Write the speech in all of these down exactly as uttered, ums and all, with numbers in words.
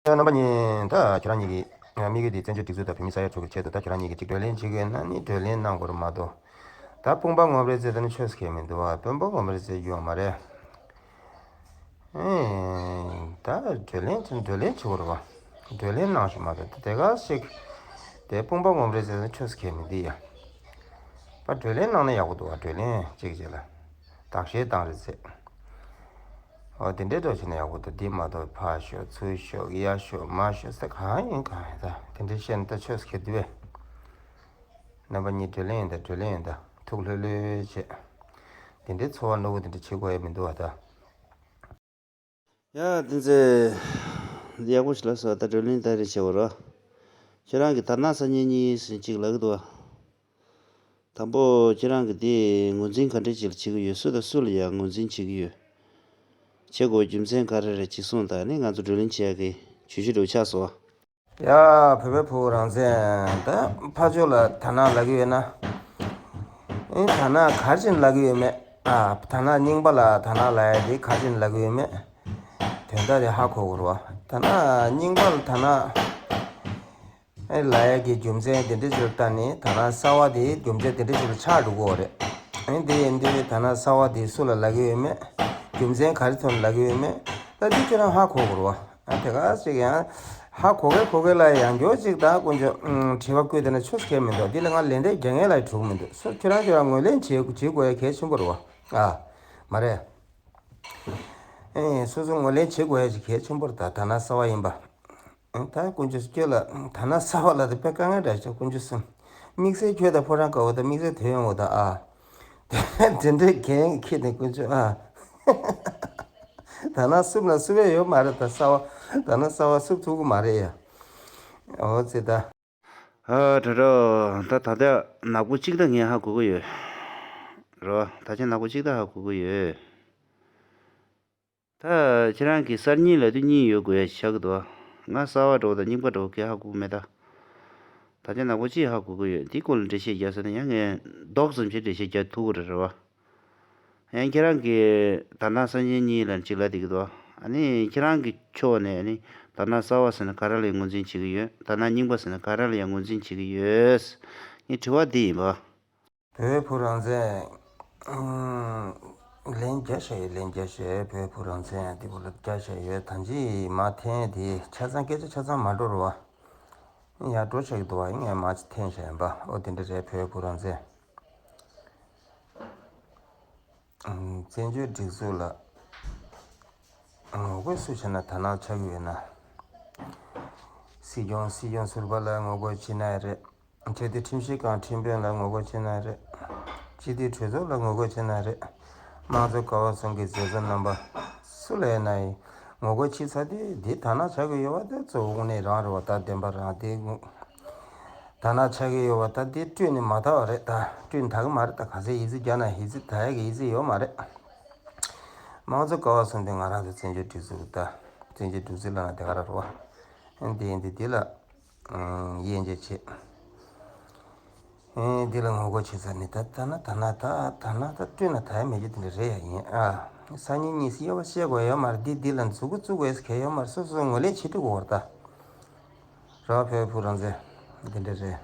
རྣམ་པ་གཉིས་ད་ཁྱོད་རང་གཉིས་ཀྱི་དམིགས་ཡུལ་དེ་བཙན་བྱོལ་སྒྲིག་འཛུགས་དང་བོད་མི་ས་ཡ་དྲུག་གི་ཆེད་དུ་ད་ཁྱོད་རང་གཉིས་ཀྱིས་གཅིག་བགྲོ་གླེང་བྱེད་དགོས་ན་ནི་བགྲོ་གླེང་གནང་དགོས་རེད་མ་གཏོགས། ད་དཔུང་པ་ངོམ་རེད་ཟེར་ད་ནི་ཆོས་སུ་ཁེལ་མི་འདུག་བ། དཔུང་པ་ངོམ་རེད་ཟེར་ཡོད་མ་རེད། ཨེ། ད་བགྲོ་གླེང་བགྲོ་གླེང་བྱེད་དགོས་རེད་བ། བགྲོ་གླེང་གནང་ཞིག་མ་གཏོགས་དེ་ག་ཞིག་དེ་དཔུང་པ་ངོམ་རེད་ཟེར་ན་ཆོས་སུ་ཁེལ་མི་འདི་ཡ། པ་བགྲོ་གླེང་གནང་ན་ཡག་པོ་འདུག་བ། བགྲོ་གླེང་གཅིག་བྱས་ལ་དག་བཤེར་བཏང་རེད་ཟེར། འོ་དེ་འདྲའི་འགྲོ་བྱས་ན་ཡག་པོ་འདུག་འདི་མ་གཏོགས་ཕར་ཤོག་ཚུར་ཤོག་གཡས་ཤོག་མར་ཤོག་ས་གང་ཡིན་གང་ཡིན་ད་དེ་འདྲའི་བཤད་ན་ད་ཆོས་སུ་ཁེལ་འདུག་བས། རྣམ་པ་གཉིས་བགྲོ་གླེང་ཡིན་ད་བགྲོ་གླེང་ཡིན་ད་ཐུགས་ལྷོད་ལྷོད་བྱས། དེ་འདྲའི་ཚོར་བ་རྣོ་བོ་དེ་འདྲ་བྱེད་དགོས་ཡ་མི་འདུག་བ་ད། ཡ་བསྟན་འཛིན། འདི་ཡག་པོ་ཞིག་ལབ་སོང་། ད་བགྲོ་གླེང་ད་རེ་བྱེད་བ་རོ། ཁྱེད་རང་གི་དར་ནག་སང་ཉིན་གཉིས་ཟིན་གཅིག་ལབ་གི་འདུག་བ། དང་པོ་ཁྱེད་རང་གི་དེ་ངོས་འཛིན་ག་འདྲ་ཅིག་ལ་བྱེད་ཀྱི་ཡོད། སུ་དང་སུ་ལ་ཡང་ངོས་འཛིན་བྱེད་ཀྱི་ཡོད། བྱེད་དགོས་རྒྱུ་མཚན་ག་རེ་རེད་ཅིག་གསུངས་དང་ནི་ང་ཚོ་བགྲོ་གླེང་བྱེད་ཡག་གི་བྱུས་གཞི་འདྲ་བོ་ཆགས་སོང་བ། ཡ། བོད་པའི་ཕྲུ་གུ་རང་བཙན་ད་ཕར་ཕྱོགས་ལ་དར་ནག་ལབ་ཀྱི་ཡོད་ན། ཨེ་དར་ནག་ག་རེ་བྱས་ནས་ལབ་ཀྱི་ཡོད་མེད། ཨ་དར་ནག་རྙིང་པ་ལ་དར་ནག་ལབ་ཡ་དེ་ག་རེ་བྱས་ནས་ལབ་ཀྱི་ཡོད་མེད། དོན་དག་དེ་ཧ་གོ་དགོས་རེད་བ། དར་ནག་རྙིང་པ་ལ་དར་ནག་ཨེ་ལབ་ཡ་གི་རྒྱུ་མཚན་དེ་འདྲ་ཞིག་ལ་ལྟ་ནས་དར་ནག་གསར་པ་དེ་རྒྱུ་མཚན་དེ་འདྲ་ཞིག་ལ་ཆགས་འགྲོ་གི་ཡོད་རེད། ཨེ་དེ་ཡིན་དུས་དར་ནག་གསར་པ་དེ་སུ་ལ་ལབ་ཀྱི་ཡོད་མེད། རྒྱུ་མཚན་ག་རེ་ཐོག་ནས་ལབ་ཀྱི་ཡོད་མེད། ད་འདི་ཁྱོད་རང་ཧ་གོ་དགོས་རེད་བ། ཨ་དེ་ག་ཅིག་ཡང་ཧ་གོ་གེ་གོ་གེ་ལ་ཡང་མགྱོགས་ཅིག་ད་དཀོན་མཆོག་ཨུམ་དྲི་བ་བཀོད་དེ་ན་ཆོས་སྐད་མི་འདུག་འདི་ལ་ང་ལན་འདེབས་རྒྱག་མཁན་ལ་གྲུག་མི་འདུག་སུ་ཁྱོད་རང་ཁྱོད་རང་ངོས་ལེན་བྱེད་བྱེད་དགོས་ཡ་གལ་ཆེན་པོ་རེད་བ། ཨ་མ་རེད། ཨེ་སོ་སོ་ངོས་ལེན་བྱེད་དགོས་ཡ་ཅིག་གལ་ཆེན་པོ་རེད། ད་དར་ནག་གསར་པ་ཡིན་པ། ཨེ་ད་དཀོན་མཆོག་ཁྱོད་ལ་དར་ནག་གསར་པ་ལ་དེ་དཔེ་དཀའ་ངལ་འདྲ་ཞིག་དཀོན་མཆོག་གསུམ། དམིགས་བསལ་ཁྱོད་དང་ཕོ་བྲང་དཀར་པོ་དང་དམིགས་བསལ་དོན་ཡོང་བ་དང་ཨ། དེ་འདྲའི་འགན་འཁྱེར་ནས་དཀོན་མཆོག་ཨ། དར་ནག་སུབ་ན་སུབ་ཡ་ཡོད་མ་རེད་ད་གསར་པ། དར་ནག་གསར་པ་སུབ་ཐུབ་ཀྱི་མ་རེད་ཡ། འོ་ཙི་ད། ཨ་དྲ་རོ། ད་ད་ལྟ་ནག་པོ་གཅིག་ད་ངས་ཧ་གོ་གི་ཡོད། རོ། ད་ཆ་ནག་པོ་གཅིག་ད་ཧ་གོ་གི་ཡོད། ད་ཁྱེད་རང་གིས་གསར་རྙིང་ལབ་དུས་གཉིས་ཡོད་དགོས་ཡ་ཆགས་ཀྱི་འདུག་ང་གསར་པ་འདྲ་བོ་དང་རྙིང་པ་འདྲ་བོ་གས་ཧ་གོ་གི་མེད་ད། ད་ཆ་ནག་པོ་གཅིག་ཧ་གོ་གི་ཡོད། འདི་སྐོར་ལ་འགྲེལ་བཤད་རྒྱག་ཟེར་ན་ཡང་ངས་རྡོག་ཙམ་ཞིག་འགྲེལ་བཤད་རྒྱག་ཐུབ་ཀྱི་རེད་རེད་བ། ཡང་ཁྱེད་རང་གིས་དར་ནག་གསར་རྙིང་གཉིས་ལ་གཅིག་ལབ་བསྡད་ཀྱི་འདུག་ཨ་ནི་ཁྱེད་རང་གི་ཕྱོགས་ནས་ཨ་ནི་དར་ནག་གསར་པ་ཟེར་ན་ག་རེ་ལ་ངོས་འཛིན་བྱེད་ཀྱི་ཡོད། དར་ནག་རྙིང་པ་ཟེར་ན་ག་རེ་ལ་ཡང་ངོས་འཛིན་བྱེད་ཀྱི་ཡོད། ངའི་དྲི་བ་འདི་ཡིན་པ། བོད་ཕྲུག་རང་བཙན། ལན་བརྒྱ་བཤད་ཡོད། ལན་བརྒྱ་བཤད། བོད་ཕྲུག་རང་བཙན་འདི་བོ་ལ་བརྒྱ་བཤད་ཡོད། ད་ཅི་མ་འཐེན་དེ་ཆ་ཚང་སྐད་ཆ་ཆ་ཚང་མ་འགྲོ་རུ་བ། ཡར་འགྲོ་ཆགས་ཀྱི་འདུག་བ། ཡིན་ངས་མ་འཐེན་བཤད་ཡིན་པ། ཨོ་དེ་འདྲ་རེད། བོད་ཕྲུག་རང་བཙན། བཙན་བྱོལ་སྒྲིག་འཛུགས་ལ་ངོ་རྒོལ་སུ་བྱས་ན་དར་ནག་ཆགས་ཀྱི་ཡོད་ན། སྲིད་སྐྱོང་སྲིད་སྐྱོང་ཟུར་པ་ལ་ངོ་རྒོལ་བྱེད་ན་རེད། ཆེས་མཐོའི་ཁྲིམས་ཞིབ་ཁང་ཁྲིམས་དཔོན་ལ་ངོ་རྒོལ་བྱེད་ན་རེད། སྤྱི་འཐུས་གྲོས་ཚོགས་ལ་ངོ་རྒོལ་བྱེད་ན་རེད། དམངས་གཙོ་ཀ་བ་གསུམ་གྱི་མཛད་གཙོ་རྣམ་པ་སུ་ལ་ཡིན་ན་ཡང་ངོ་རྒོལ་བྱེད་ཚར་དུས་འདི་དར་ནག་ཆགས་ཀྱི་ཡོད་པ་དེ་གཙོ་བོ་དངོས་གནས་རང་རེད་བ། ད་བདེན་པ་རང་དེ་དར་ནག་ཆགས་ཀྱི་ཡོད་པ་ད་དེ་བསྐྲུན་ནས་མ་དར་བ་རེད། ད་བསྐྲུན་དར་གི་མ་རེད། ད་ག་ཚད་ཡིག་གཟུགས་རྒྱག་ན་ཡིག་གཟུགས་དར་ཡག་གི་ཡིག་གཟུགས་ཡོད་མ་རེད། དམངས་གཙོ་ཀ་བ་གསུམ་དེ་ང་རང་ཚོ་བཙན་བྱོལ་སྒྲིག་འཛུགས་ད་བཙན་བྱོལ་སྒྲིག་འཛུགས་ལབ་ན་དེ་ག་རང་རེད་བ། འདི་འདི་འདི་ལ། དབྱེ་འབྱེད་བྱེད། ཨེ་འདི་ལ་ངོ་རྒོལ་བྱེད་ས་ནི་ད་ད་ན་ད་ན་ད་ད་ན་ད་བསྐྲུན་ན་ད་ཡ་མེད་རྒྱུ་དེ་འདྲ་རེད་ཡ་ཡིན་ཨ། སང་ཉིན་གཉིས་སུ་དབྱེ་བ་བཤད་དགོས་ཡོད་མ་རེད། འདི་འདི་ལ་མཛུ་གུ་བཙུགས་དགོས་ཟེར་གལ་ཡོད་མ་རེད། སོ་སོ་ངོས་ལེན་བྱེད་ཐུབ་དགོས་རེད་ད། ར་བ་བོད་ཕྲུག་རང་བཙན་འདི་འདྲ་རེད།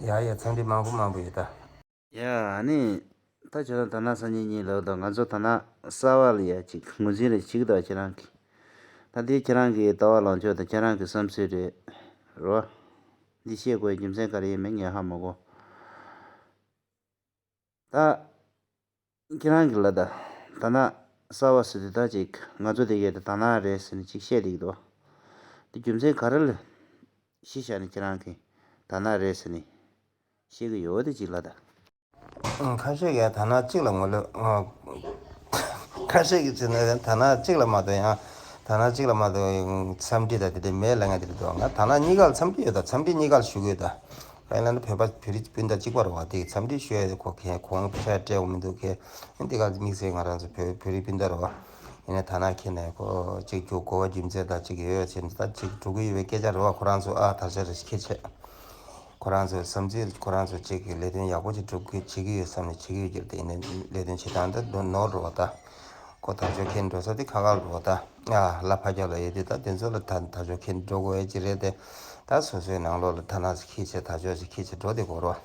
ཡ་ཡ་འཚམས་འདྲི་མང་པོ་མང་པོ་ཡོད་ད། ཡ་ཨ་ནི། ད་ཁྱེད་རང་དར་ནག་སང་ཉིན་གཉིས་ལབ་དང་ང་ཚོ་དར་ནག་གསར་པ་ལ་ཡ་ཅིག་ངོས་འཛིན་རེ་བྱེད་ཀྱི་འདུག་ཁྱེད་རང་གིས། ད་འདི་ཁྱེད་རང་གི་ལྟ་བ་ལངས་ཕྱོགས་དང་ཁྱེད་རང་གི་བསམ་ཚུལ་རེད། རོ། འདི་བཤད་དགོས་རྒྱུ་མཚན་ག་རེ་ཡིན་མིན་ངས་ཧ་མ་གོ། ད། ཁྱེད་རང་གི་ལ་ད་དར་ནག་གསར་པ་ཟེར་དུས་ད་ཅིག་ང་ཚོ་དེ་གའི་ད་དར་ནག་རེད་ཟེར་ནས་ཅིག་བཤད་བསྡད་ཀྱི་འདུག་འདི་རྒྱུ་མཚན་ག་རེ་ལ་གཞི་བཞག་ནས་ཁྱེད་རང་གིས་དར་ནག་རེད་ཟེར་ནས་བཤད་ཀྱི་ཡོད་དེ་ཅིག་ལ་ད། ཁ་ཤས་ཀྱིས་དར་ནག་གཅིག་ལ་ངོ་ལོག་ཁ་ཤས་ཀྱིས་བྱས་ན་དར་ནག་གཅིག་ལ་མ་གཏོགས་ཡང་དར་ནག་གཅིག་ལ་མ་གཏོགས་འཚམས་འདྲི་དང་དེ་འདྲ་མེད་ལབ་མཁན་དེ་འདྲ་འདུག་ང་དར་ནག་གཉིས་ཀ་ལ་འཚམས་འདྲི་ཡོད་ད། འཚམས་འདྲི་གཉིས་ཀ་ལ་ཞུ་གི་ཡོད་ད། གང་ཡིན་ལབ་ན་བོད་པ་བོད་རིགས་སྤུན་ཟླ་གཅིག་པ་རེད་བ། དེ་འཚམས་འདྲི་ཞུ་ཡ་དེ་གོ་མཁན་གོང་ཁྲ་སྤྲད་དགོས་མི་འདུག་མཁན། འདི་ག་དམིགས་བསལ་ང་རང་ཚོ་བོད་བོད་རིགས་སྤུན་ཟླ་རེད་བ། ཡིན་ནའི་དར་ནག་འཁྱེར་ནས་ཁོ་གཅིག་རྒྱུ་གོ་བ་རྒྱུ་མཚན་དང་གཅིག་ཡོད་ཡོད་ཟེར་ནས་ད་གཅིག་འགྲོ་གི་ཡོད་པའི་སྐད་ཆ་རེད་བ། ཁོ་རང་ཚོ་ཨ་དར་ཆ་རེ་ཁྱེར་བྱས། ཁོ་རང་ཚོའི་བསམ་ཚུལ་ཁོ་རང་ཚོ་གཅིག་གི་ལས་དོན་ཡག་པོ་ཅིག་སྒྲུབ་གི་བྱེད་ཀྱི་ཡོད་བསམ་ནས་བྱེད་ཀྱི་ཡོད་ཀྱི་རེད། དེ་ཡིན་ནའི་ལས་དོན་བྱེད་སྟངས་འདི་ནོར་རེད་བ་ད། ཁོ་དར་ཆ་འཁྱེར་འགྲོ་ས་དེ་ཁག་ཁག་རེད་བ་ད། ཨ་ལ་ཕ་རྒྱབ་ལ་ཡོད་དུས་ད་དེ་ཚོ་ལ་ད་ད་ཕྱོགས་ཁྱེར་འགྲོ་དགོས་ཡ་ཅིག་རེད་དེ། ད་སོ་སོའི་ནང་ལོགས་ལ་ཐ་ན་ཁྱི་བྱས་ད་ཕྱོགས་ཅིག་ཁྱི་བྱས་འགྲོ་དེ་དགོས་རོ།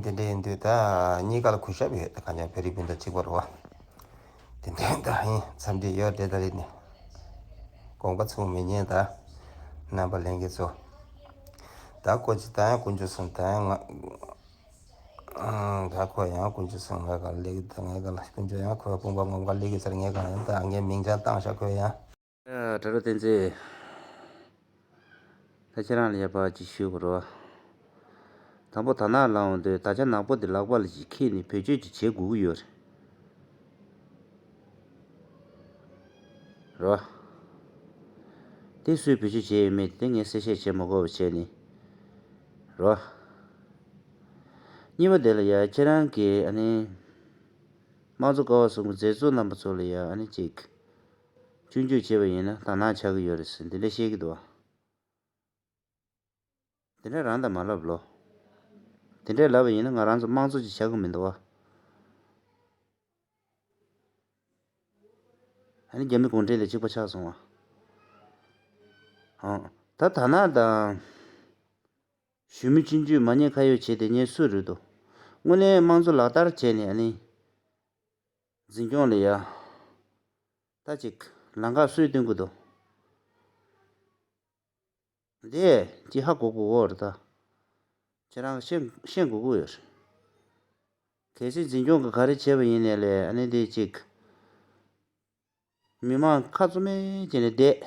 དེ་འདྲ་ཡིན་དུས་ད་གཉིས་ཀ་ལ་གུས་ཞབས་ཡོད། ད་གང་ལྟར་བོད་རིགས་སྤུན་ཟླ་གཅིག་པ་རེད་བ། དེ་འདྲ་ད་ཡིན་མཚམས་འདི་ཡོད་དེ་ད་རེད་ནི། དགོངས་པ་ཚོམ་མི་ཉན་ད། རྣམ་པ་ལྷན་རྒྱས་ཚོ། ད་ཀོ་ཅི་ད་ཡང་དཀོན་མཆོག་གསུམ་ད་ཡང་ང་། ཨང་། ད་ཁོ་ཡང་དཀོན་མཆོག་གསུམ་ངའི་སྒང་ལ་སླེབས་ཀྱི་ད་ངའི་སྒང་ལ་དཀོན་མཆོག་ཡང་ཁོའི་དཔུང་པ་ངོམ་སྒང་སླེབས་ཀྱི་ཚར་ངའི་སྒང་ཡང་ད་ངའི་མིང་ཅང་བཏང་ཤག་ཁོས་ཡང་། ཨ། དྲ་གྲོགས་བསྟན་འཛིན། ད་ཁྱེད་རང་ལ་ཡ་ཕར་ཅིག་ཞུ་དགོས་རེད་བ། དང་པོ་དར་ནག་ལབ་འོང་དུས་དར་ཆ་ནག་པོ་འདི་ལག་པ་ལ་ཅིག་འཁྱེར་ནས་བེད་སྤྱོད་ཅིག་བྱེད་དགོས་ཀྱི་ཡོད་རེད། རེད་བ། དེ་སུས་བེད་སྤྱོད་བྱས་ཡོད་མེད་དེ་ངས་གསལ་བཤད་བྱེད་མ་དགོས་པ་བྱས་ནས། རེད་བ། གཉིས་པ་དེ་ལ་ཡ་ཁྱེད་རང་གིས་ཨ་ནི། དམངས་གཙོ་ཀ་བ་གསུམ་གྱི་མཛད་གཙོ་རྣམ་པ་ཚོ་ལ་ཡ་ཨ་ནི་ཅིག་སྐྱོན་བརྗོད་བྱས་པ་ཡིན་ན་དར་ནག་ཆགས་ཀྱི་ཡོད་རེད་ཟེར་འདི་འདྲ་བཤད་ཀྱི་འདུག་བ། དེ་འདྲ་རང་དང་མ་ལབ་ལོ། དེ་འདྲ་ལབ་པ་ཡིན་ན་ང་རང་ཚོ་དམངས་གཙོ་ཅིག་ཆགས་ཀྱི་མི་འདུག་བ། ཨ་ནི་རྒྱ་མི་གུང་ཁྲན་དང་གཅིག་པ་ཆགས་སོང་བ། ཨང་། ད་དར་ནག་དང་། ཞུ་མི་སྐྱོན་བརྗོད་མ་ཉེས་ཁ་གཡོགས་བྱེད་དེ་ཉེས་སུ་རུད་དོ། དངོས་གནས་དམངས་གཙོ་ལག་བསྟར་བྱས་ནས་ཨ་ནི། འཛིན་སྐྱོང་ལ་ཡ། ད་ཅིག་ལམ་ཁ་སུས་སྟོན་གི་འདུག་འདི་ཅིག་ཧ་གོ་དགོས་ཀྱི་ཡོད་རེད་ད། ཁྱེད་རང་ཤེས་ཤེས་དགོས་ཀྱི་ཡོད་རེད། གལ་སྲིད་འཛིན་སྐྱོང་གི་ག་རེ་བྱས་པ་ཡིན་ནའི་ལས་ཨ་ནི་འདི་ཅིག་མི་མང་ཁ་བཙུམ་མེད་བྱས་ནས་བསྡད།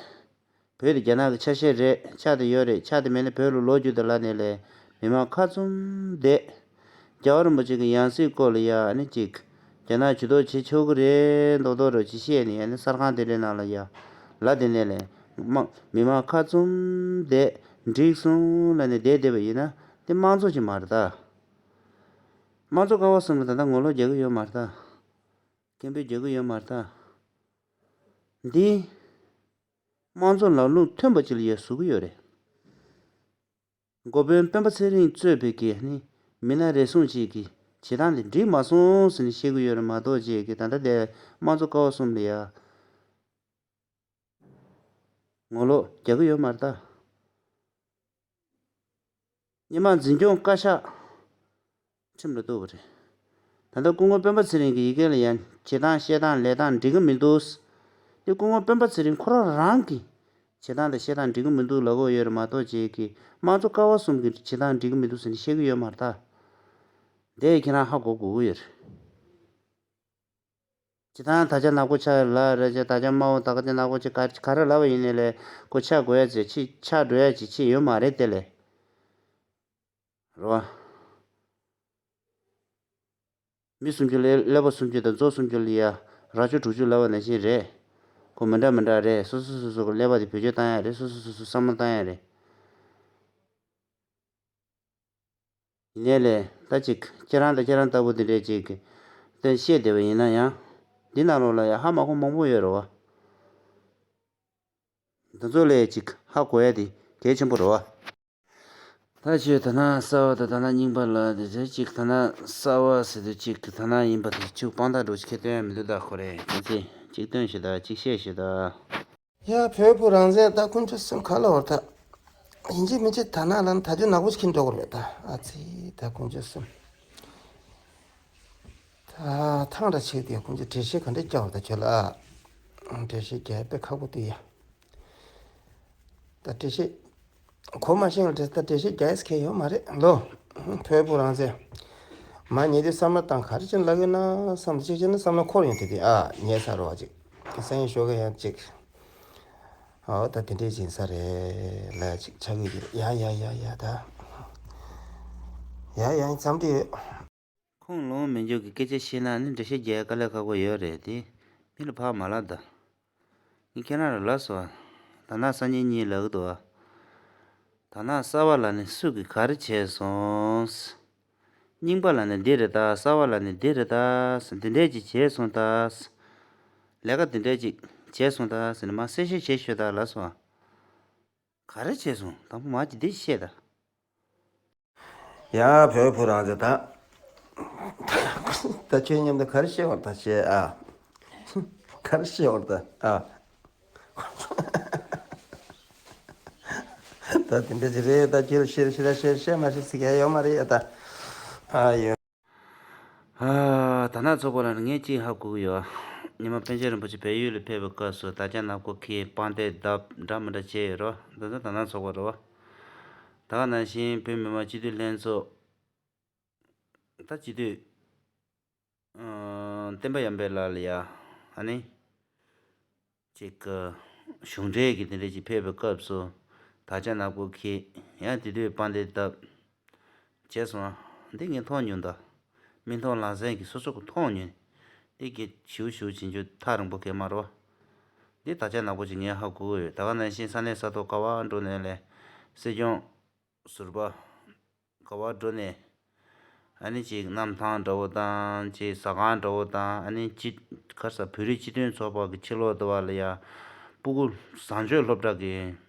བོད་དེ་རྒྱ་ནག་གི་ཆ་ཤས་རེད། ཆགས་བསྡད་ཡོད་རེད། ཆགས་བསྡད་མེད་ན་བོད་ལ་ལོག་རྒྱུ་དང་ལབ་ནས་ལས་མི་མང་ཁ་བཙུམ་བསྡད། རྒྱལ་བ་རིན་པོ་ཆེ་གི་ཡང་སྲིད་སྐོར་ལ་ཡ་ཨ་ནི་ཅིག་རྒྱ་ནག་ཇུས་གཏོགས་བྱེད་ཆོག་གི་རེད་མདོག་མདོག་རེ་ཅིག་བཤད་ནས་ཨ་ནི་གསར་ཁང་དེ་འདྲའི་ནང་ལ་ཡ་ལབ་བསྡད་ནས་ལས་མ་མི་མང་ཁ་བཙུམ་བསྡད། འགྲིག་སོང་ལབ་ནས་བསྡད་བསྡད་པ་ཡིན་ན་དེ་དམངས་གཙོ་ཅིག་མ་རེད་ད། དམངས་གཙོ་ཀ་བ་གསུམ་ལ་ད་ལྟ་ངོ་ལོག་རྒྱག་གི་ཡོད་མ་རེད་ད། སྐད་འབོད་རྒྱག་གི་ཡོད་མ་རེད་ད། འདི། དམངས་གཙོ་ལམ་ལུགས་མཐུན་པ་ཅིག་ལ་ཡ་བཟོ་གི་ཡོད་རེད། འགོ་དཔོན་སྤེན་པ་ཚེ་རིང་གཙོས་པའི་གི་ནི་མི་སྣ་རེ་ཟུང་ཅིག་གིས་བྱེད་སྟངས་དེ་འགྲིག་མ་སོང་ཟེར་ནས་བཤད་གི་ཡོད་རེད་མ་གཏོགས་ཅིག་གི་ད་ལྟ་དེ་དམངས་གཙོ་ཀ་བ་གསུམ་ལ་ཡ་ངོ་ལོག་རྒྱག་གི་ཡོད་མ་རེད་ད། སྔོན་མ་འཛིན་སྐྱོང་བཀའ་ཤག་ཁྲིམས་ལ་གཏུགས་པ་རེད། ད་ལྟ་སྐུ་ངོ་སྤེན་པ་ཚེ་རིང་གི་ཡི་གེ་ལ་ཡང་བྱེད་སྟངས་བཤད་སྟངས་ལས་སྟངས་འགྲིག་གི་མི་འདུག་དེ་སྐུ་ངོ་སྤེན་པ་ཚེ་རིང་ཁོ་རང་རང་གི་བྱེད་སྟངས་དང་བཤད་སྟངས་འགྲིག་གི་མི་འདུག་ལབ་ཀྱི་ཡོད་རེད་མ་གཏོགས་ཅིག་གི་དམངས་གཙོ་ཀ་བ་གསུམ་གྱི་བྱེད་སྟངས་འགྲིག་གི་མི་འདུག་ཟེར་ནས་བཤད་ཀྱི་ཡོད་མ་རེད་ད། དེ་ཁྱེད་རང་ཧ་གོ་དགོས་ཀྱི་ཡོད་རེད། སྤྱིར་བཏང་དར་ཆ་ནག་པོ་ཆགས་ལ་རེད་ཅེ་དར་ཆ་དམར་པོ་དར་ཆ་ནག་པོ་ཆེ་ག་ག་རེ་ལབ་པ་ཡིན་ནའི་ལས་ཁོ་ཆགས་དགོས་ཡ་ཅིག་ཆགས་འགྲོ་ཡ་ཅིག་ཅིག་ཡོད་མ་རེད་དེ་ལས། རེད་བ། མི་སུམ་ཅུ་ལས་ཀླད་པ་སུམ་ཅུ་དང་མཛོ་སུམ་ཅུ་ལ་ཡ་རྭ་ཅོ་དྲུག་ཅུ་ལབ་པ་ནང་བཞིན་རེད། ཁོ་མི་འདྲ་མི་འདྲ་རེད། སོ་སོ་སོ་སོ་གི་ཀླད་པ་དེ་བེད་སྤྱོད་བཏང་ཡ་རེད། སོ་སོ་སོ་སོ་བསམ་བློ་བཏང་ཡ་རེད། ཡིན་ནའི་ལས་ད་ཅིག་ཁྱེད་རང་དང་ཁྱེད་རང་ལྟ་བུ་དེ་འདྲས་ཅིག་གིས་བཤད་བསྡད་པ་ཡིན་ན་ཡང་། འདི་ནང་ལོགས་ལ་ཡང་ཧ་མ་གོ་མང་པོ་ཡོད་རེད་བ། འདི་ཚོ་ལས་ཅིག་ཧ་གོ་ཡ་དེ་གལ་ཆེན་པོ་རེད་བ། ད་ཁྱོད་ད་ན་གསར་བ་དང་ད་ན་རྙིང་པ་ལ་དེ་ཚོ་ཅིག་ད་ན་གསར་བ་ཟེར་དུས་ཅིག་ད་ན་ཡིན་པ་དེ་ཅིག་དཔང་རྟགས་འདྲ་ཅིག་ཁྱེར་སྟོན་ཡ་མི་འདུག་ད་ཁོ་རེ་ཁྱེད་ཚོས་ཅིག་སྟོན་ཞིག་ད་ཅིག་བཤད་ཞིག་ད། ཡ་བོད་ཕུག་རང་བཙན་ད་དཀོན་མཆོག་གསུམ་ག་ལ་བར་ཐག་ཡིན་གཅིག་མིན་གཅིག་ད་ན་ལ་ད་དུང་ནག་པོ་ཞིག་འགྲོ་དགོས་རེད་ད། ཨ་ཙི་ད་དཀོན་མཆོག་གསུམ། ད་ཐང་ར་ཆེ་དེ་དཀོན་མཆོག་འགྲེལ་བཤད་ག་འདྲ་རྒྱག་བར་ད་ཁྱོད་ལ་ཨ། འགྲེལ་བཤད་རྒྱག་དཔེ་ཁག་པོ་དེ་ཡ། ད་འགྲེལ་བཤད། གོ་མ་ཤེས་ལ་འགྲེལ་ད་འགྲེལ་བཤད་རྒྱག་ཡས་ཁེལ་ཡོད་མ་རེད་ལོ། བོད་ཕུག་རང་བཙན། མ་ཉེ་དུས་བསམ་བློ་བཏང་ག་རེ་བྱས་ལབ་ཡོད་ན་བསམ་གཅིག་བྱས་ན་བསམ་བློ་འཁོར་ཡོང་དེ་དེ་ཨ་ཉེ་ས་རོ་ཅིག་སེང་ཞོགས་ཀ་ཡང་ཅིག་ཨོ་ད་དེ་འདྲས་ཡིན་ས་རེད་ལ་ཅིག་ཆགས་ཀྱི་ཡོད། ཡ་ཡ་ཡ་ཡ་ད། ཡ་ཡ་མཚམས་འདྲི་ཡོད། ཁོང་ལོང་མི་འཇུག་གི་སྐད་ཆ་བཤད་ན་ནི་འགྲེལ་བཤད་རྒྱག་དཀའ་ལས་ཁག་པོ་ཡོད་རེད་དེ། མི་ལ་ཕར་མ་ལབ་ད། ངས་ཁྱེད་རང་ལ་ལབ་སོང་། དར་ནག་གསར་རྙིང་གཉིས་ལབ་གི་འདུག་ཨ། དར་ནག་གསར་པ་ལ་ནི་སུ་གིས་ག་རེ་བྱས་སོང་། རྙིང་པ་ལ་ནི་འདི་རེད་ད། གསར་པ་ལ་ནི་འདི་རེད་ད། འདི་འདྲས་ཅིག་བྱས་སོང་ད། ལས་ཀ་འདི་འདྲས་ཅིག་བྱས་སོང་ད་ཟེར་ནས་མར་གསལ་བཤད་བྱེད་ཤོག་ད་ལབ་སོང་། ག་རེ་བྱས་སོང་། དང་པོ་མ་ཅིག་འདི་བཤད་ད། ཡ་བོད་ཕུག་རང་བཙན་ད། ད་ཁྱོད་མཉམ་དུ་ག་རེ་བཤད་བར་ད་བཤད་ཨ། ག་རེ་བཤད་བར་ད་ཨ། ད་དེ་འདྲ་ཅིག་རེད། ད་ཁྱེད་ཤེས་ཤེས་ཤེས་ཤེས་མ་ཤེས་ཟེར་མཁན་ཡོད་མ་རེད་ཡ། ད་ཨ་ཡོད། ཨ། དར་ནག་ཚོགས་པ་ལ་ངས་གཅིག་ཧ་གོ་གི་ཡོད། ཉི་མ་པཎ་ཆེན་རིན་པོ་ཆེ་བལ་ཡུལ་ལ་ཕེབས་པའི་སྐབས་སུ་དར་ལྕོག་ནག་པོ་འཁྱེར་དཔང་རྟགས་བརྡབས་འདྲ་མི་འདྲ་བྱས་ཡོད་རེད། འདི་ཚོ་དར་ནག་ཚོགས་པ་རེད་བ། ད་ག་ནང་བཞིན་བོད་མི་མང་སྤྱི་འཐུས་ལྷན་ཚོགས། ད་སྤྱི་འཐུས། ཨ། བསྟན་པ་ཡར་འཕེལ་ལགས་ལ་ཡ། ཨ་ནི། ཅིག་གི་གཞུང་འབྲེལ་གྱི་དེ་འདྲ་ཅིག་ཕེབས་པའི་སྐབས་སུ་དར་ལྕོག་ནག་པོ་འཁྱེར་ཡང་དེ་དུས་དཔང་རྟགས་བརྡབས་བྱས་སོང་། འདི་ངས་མཐོང་མྱོང་། ད་མིག་མཐོང་ལག་ཟིན་གྱི་སོ་སོ་གི་མཐོང་མྱོང་། འདི་གི་ཞིའུ་ཞིའུ་བྱེད་རྒྱུ་ཐག་རིང་པོ་གས་མ་རེད་བ། འདི་དར་ལྕོག་ནག་པོ་ཅིག་ངས་ཧ་གོ་གི་ཡོད། ད་ག་ནང་བཞིན་ས་གནས་ས་ཐོག་ག་བ་འགྲོ་ནས་ལས་སྲིད་སྐྱོང་ཟུར་པ་ག་བར་འགྲོ་ནས། ཨ་ནི་ཅིག་གནམ་ཐང་འདྲ་བོ་དང་ཅིག་ཟ་ཁང་འདྲ་བོ་དང་། ཨ་ནི་ཅིག་ག་རེ་ཟེར། བོད་རིགས་སྤྱི་མཐུན་ཚོགས་པ་གི་ཕྱི་ལོགས་དེ་བ་ལ་ཡ་སྤུ་གུ་བཟང་སྤྱོད་སློབ་གྲྭ་གི་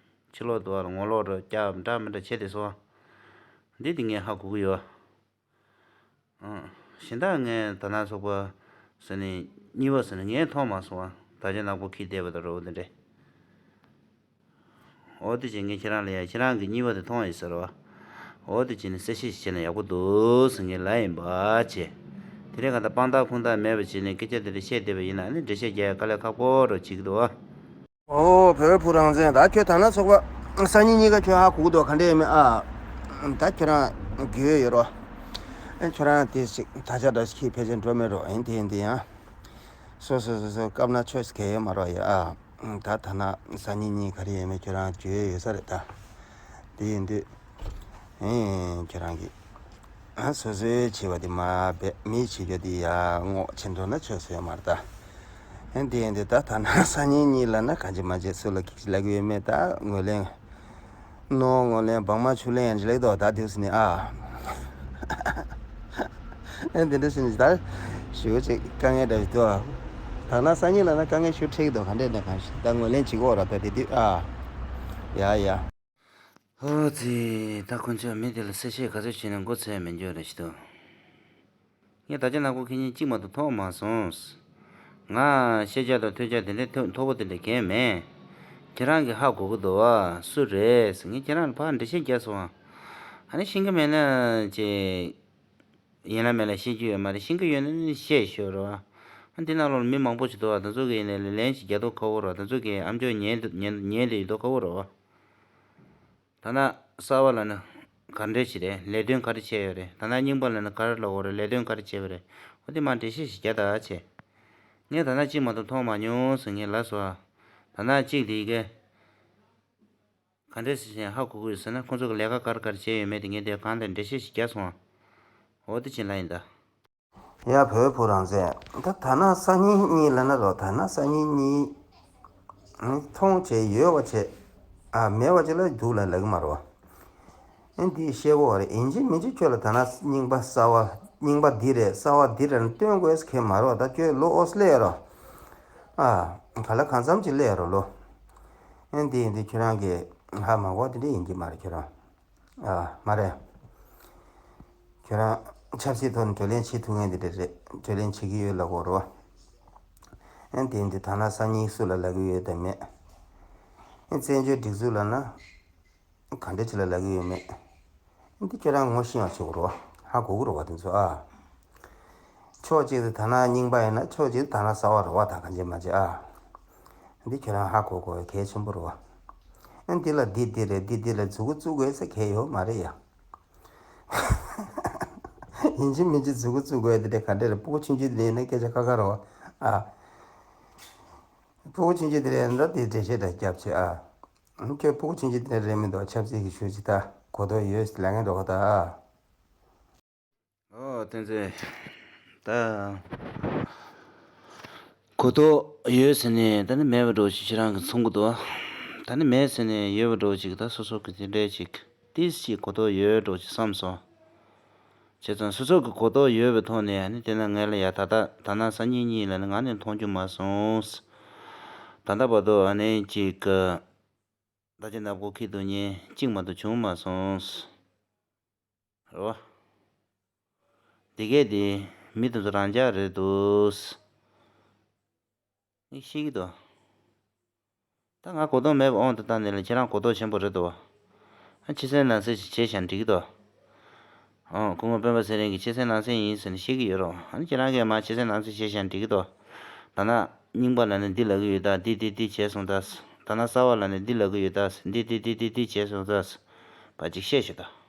ཕྱི་ལོགས་དེ་བ་ལ་ངོ་ལོག་རོ་རྒྱག་འདྲ་མི་འདྲ་བྱས་བསྡད་སོང་། འདི་དེ་ངས་ཧ་གོ་གི་ཡོད། ཨང་། གཞན་དག་ངས་དར་ནག་ཚོགས་པ་ཟེར་ནས་གཉིས་པ་ཟེར་ནས་ངས་མཐོང་མ་སོང་བ། དར་ལྕོག་ནག་པོ་འཁྱེར་བསྡད་པ་དང་འདྲ་བོ་དེ་འདྲས། འོ་དེ་བྱས་ངས་ཁྱེད་རང་ལ་ཡ་ཁྱེད་རང་གི་གཉིས་པ་དེ་མཐོང་ཡོད་ཟེར་བ། འོ་དེ་བྱས་ནས་གསལ་བཤད་ཞིག་བྱས་ན་ཡག་པོ་འདུག་ཟེར་ངས་ལབ་ཡིན་པ་བྱས། དེ་རིང་གང་ལྟར་དཔང་རྟགས་ཁུངས་དག་མེད་པ་བྱས་ནས་སྐད་ཆ་དེ་འདྲ་བཤད་བསྡད་པ་ཡིན་ན་ནི་འགྲེལ་བཤད་རྒྱག་ཡ་དཀའ་ལས་ཁག་པོ་འདྲ་བོ་བྱེད་ཀྱི་འདུག་བ། ཨོ། བོད་བོད་རང་བཙན། ད་ཁྱོད་དར་ནག་ཚོགས་པ་སང་ཉིན་གཉིས་ཀ་ཁྱོད་ཧ་གོ་གི་འདུག་ག་འདྲ་ཡིན་མིན་ཨ། ད་ཁྱོད་རང་རྒྱུས་ཡོད་རོ། ཨེ། ཁྱོད་རང་དེ་ཞིག་དར་ཆ་འདྲ་ཞིག་ཕལ་ཆེར་འགྲོ་མེད་རོ། ཨེ། དེ་ཡིན་དེ་ཡང་། སོ་སོ་སོ་སོ་སྐབས་ན་ཆོས་གལ་ཡོད་མ་རོ་ཡ་ཨ། ད་དར་ནག་སང་ཉིན་གཉིས་ག་རེ་ཡིན་མིན་ཁྱོད་རང་རྒྱུས་ཡོད་ས་རེད་ད། དེ་ཡིན་དུས། ཨེ། ཁྱོད་རང་གིས། ཨ། སོ་སོའི་བྱས་པ་དེ་མ་འབད་མིའི་བྱེད་རྒྱུ་དེ་ཡ་བསྔོག་བྱེད་འགྲོ་ན་ཆོས་སུ་ཡོད་མ་རེད་ད། ཨེ། དེ་ཡིན་དུས་ད་དར་ནག་སང་ཉིན་གཉིས་ལབ་ན་གང་བྱེད་མ་བྱེད་སུ་ལ་གིག་ལབ་ཀྱི་ཡོད་མེད་ད་ངོས་ལེན། རྣོ་ངོས་ལེན་སྦྲང་མ་ཆུ་ལེན་ཡང་ཅི་ལེགས་དོ་ད་དུས་སུ་ནི་ཨ། ཨེ། དེ་འདྲ་ཞིག་ནི་ད་ཞུ་ཅིག་དཀའ་ངལ་འདྲ་ཞིག་འདུག་ཨ། དར་ནག་སང་ཉིན་ལབ་ན་དཀའ་ངལ་ཞུ་འཕྲད་ཀྱི་འདུག་ག་འདྲས་ནས་གང་ཞིག་ད་ངོས་ལེན་བྱེད་དགོས་ར་ད་དེ་དུས་ཨ། ཡ་ཡ། ཨོ་ཙི། ད་ཁོ་ཚོས་མི་དེ་ལ་གསལ་བཤད་ག་ཚོད་བྱས་ནས་མགོ་ཚོས་མི་འགྱུར་རེ་ཞིག་འདུག་ངས་དར་ལྕོག་ནག་པོ་འཁྱེར་མཁན་གཅིག་མ་གཏོགས་མཐོང་མ་སོང་། ང་ཤེས་བྱ་དང་ཐོས་བྱ་དེ་འདྲའི་མཐོ་མཐོ་པོ་དེ་འདྲ་གང་མེད། ཁྱེད་རང་གིས་ཧ་གོ་གི་འདུག་བ། སུ་རེད་ཟེར། ངས་ཁྱེད་རང་ལ་ཕར་འགྲེལ་བཤད་རྒྱག་སོང་ཨ། ཨ་ནི་ཤེས་ཀྱི་མེད་ན་ཅེ། ཡིན་ན་མིན་ན་ཤེས་ཀྱི་ཡོད་མ་རེད། ཤེས་ཀྱི་ཡོད་ན་ནི་བཤད་ཤོད་རོགས། ཨ། འདི་ནང་ལོགས་ལ་མི་མང་པོ་ཞིག་འདུག་བ། དེ་ཚོ་གིས་ཡིན་ནའི་ལན་ཞིག་རྒྱག་མདོག་ཁ་པོ་རོགས། དེ་ཚོ་གིས་ཨམ་ཅོག་ཉན་ཉན་ཉན་བསྡད་ཡོད་མདོག་ཁ་པོ་རོགས། དར་ནག་གསར་པ་ལབ་ན་ག་འདྲ་ཞིག་རེད། ལས་དོན་ག་རེ་བྱས་ཡོད་རེད། དར་ནག་རྙིང་པ་ལབ་ན་ག་རེ་ལབ་དགོས་རེད། ལས་དོན་ག་རེ་བྱས་པ་རེད། འོ་དེ་མར་འགྲེལ་བཤད་ཞིག་རྒྱག་ད་བྱས། ངས་དར་ནག་གཅིག་མ་གཏོགས་མཐོང་མ་མྱོང་ཟེར་ངས་ལབ་སོང་ཨ། དར་ནག་གཅིག་དེ་གས། ག་འདྲས་ཟེར་ནས་ཧ་གོ་གི་ཡོད་ཟེར་ན། ཁོང་ཚོ་གི་ལས་ཀ་ག་རེ་ག་རེ་བྱས་ཡོད་མེད་དེ་ངས་དེ་གང་དེ་འགྲེལ་བཤད་ཞིག་རྒྱག་སོང་ཨ། འོ་དེ་བྱས་ལ་ཡིན་ད། ཡ། བོད་བོད་རང་བཙན། ད་དར་ནག་སང་ཉིན་གཉིས་ལབ་ན་རོ། དར་ནག་སང་ཉིན་གཉིས། མཐོང་བྱས་ཡོད་པ་བྱས། ཨ། མེད་པ་ཅིག་ལ་འདུག་ལ་ལབ་གི་མ་རོ། ཨེ། འདི་བཤད་དགོས་རེད། ཡིན་གཅིག་མིན་གཅིག་ཁྱོད་ལ་དར་ནག་རྙིང་པ་གསར་པ། རྙིང་པ་འདི་རེད། གསར་པ་འདི་རེད་ལ་སྟོན་དགོས་ཟེར་མཁན་མ་རོ། ད་ཁྱོད་ལོ་ཨོ་སི་ལེ་ཡ་རོ། ཨ། ག་ལ་གང་འཚམ་ཅིག་ལས་རོ་ལོ། ཨེ། འདི་ཡིན་དུས་ཁྱོད་རང་གིས་ཧ་མ་གོ་དེ་འདྲ་ཡིན་གྱི་མ་རེད་ཁྱོད་རང་། ཨ། མ་རེད། ཁྱོད་རང་ཆབ་སྲིད་ཐོག་ནས་གྲོས་གླེང་བྱེད་ཐུབ་མཁན་དེ་འདྲ་རེད། གྲོས་གླེང་བྱེད་ཀྱི་ཡོད་ལབ་དགོས་རེད་བ། ཨེ། དེ་ཡིན་དུས་དར་ནག་སང་ཉིན་སུ་ལ་ལབ་ཀྱི་ཡོད་དམ་མེད། ཨེ། བཙན་བྱོལ་སྒྲིག་འཛུགས་ལབ་ན། ག་འདྲ་ཅིག་ལ་ལབ་ཀྱི་ཡོད་མེད། འདི་ཁྱོད་རང་ངོ་ཤེས་པ་བྱེད་དགོས་རེད་བ། ཧ་གོ་གི་རེད་བ་དེ་ཚོ་ཨ། ཕྱོགས་གཅིག་ཏུ་དར་ནག་རྙིང་པ་ཡིན་ན་ཕྱོགས་གཅིག་ཏུ་དར་ནག་གསར་པ་རེད་བ། ད་གང་བྱེད་མ་བྱེད་ཨ། འདི་ཁྱོད་རང་ཧ་གོ་དགོས་པའི་གལ་ཆེན་པོ་རེད་བ། ཨ། འདི་ལ་འདི་འདི་རེད། འདི་འདི་ལ་མཛུབ་གུ་བཙུགས་དགོས་ཟེར་གལ་ཡོད་མ་རེད་ཡ། ཡིན་གཅིག་མིན་གཅིག་མཛུབ་གུ་བཙུགས་དགོས་དེ་འདྲ་ག་འདྲ་རེད། སྤུ་གུ་ཆུང་ཆུང་དེ་འདྲ་ཡིན་ན་སྐད་ཆ་ཁ་ཁ་རེད་བ་ཨ། སྤུ་གུ་ཆུང་ཆུང་དེ་འདྲ་ཡིན་ན་དེ་འགྲེལ་བཤད་འདྲ་རྒྱབ་བྱེད་ཨ། ཁྱོད་སྤུ་གུ་ཆུང་ཆུང་དེ་རེད་མི་འདུག་ཆབ་སྲིད་ཀྱི་ཞུ་ཅི་ད་གོ་རྟོགས་ཡོད་ལབ་མཁན་འགྲོ་ག་ད། ཨོ་བསྟན་འཛིན། ད་གོ་རྟོགས་ཡོད་ཟེར་ནས་ད་ནི་མེད་པ་འགྲོ་ཞིག་ཁྱེད་རང་གིས་མཚོན་གི་འདུག་ད་ནི་མེད་ཟེར་ནས་ཡོད་པ་འགྲོ་ཞིག་ད་སོ་སོ་གི་དེ་འདྲས་ཅིག་ཏིས་ཅིག་གོ་རྟོགས་ཡོད་འགྲོ་ཞིག་བསམ་སོང་། བྱས་ཙང་སོ་སོ་གི་གོ་རྟོགས་ཡོད་པའི་ཐོག་ནས་ཨ་ནི་དེ་ན་ངས་ལ་ཡ་ད་ལྟ་དར་ནག་སང་ཉིན་གཉིས་ལ་ནི་ང་ནི་མཐོང་རྒྱུ་མ་སོང་། ད་ལྟ་བར་དུ་ཨ་ནི་ཅིག་གི་དར་ལྕོག་ནག་པོ་འཁྱེར་འདུག་མཁན་གཅིག་མ་གཏོགས་བྱུང་མ་སོང་། རེད་བ། དེ་གས་དེ་མི་དེ་ཚོ་རང་འཇགས་རེད་འདུག་ངས་ཤེས་ཀྱི་འདུག་ད་ང་གོ་རྟོགས་མེད་པའི་དབང་དུ་བཏང་ནས་ལ་ཁྱེད་རང་གོ་རྟོགས་ཆེན་པོ་རེད་དོ། ཨ་ཕྱི་གསལ་ནང་གསལ་ཞིག་བྱས་ཤག་འགྲིག་གི་དོ། ཨོ་སྐུ་ངོ་སྤེན་པ་ཚེ་རིང་གིས་ཕྱི་གསལ་ནང་གསལ་ཡིན་ཟེར་ནས་བཤད་ཀྱི་ཡོད་རོགས། ཨ་ནི་ཁྱེད་རང་གིས་མ་ཕྱི་གསལ་ནང་གསལ་བྱས་ཤག་འགྲིག་གི་དོ། ད་ན་རྙིང་པ་ལ་ནི་འདི་ལབ་ཀྱི་ཡོད་ད་འདི་འདི་འདི་བྱས་སོང་ད། ད་ན་གསར་བ་ལ་ནི་འདི་ལབ་ཀྱི་ཡོད་ད་འདི་འདི་འདི་འདི་འདི་བྱས་སོང་ད། བ་ཅིག་བཤད་ཤོག་ད།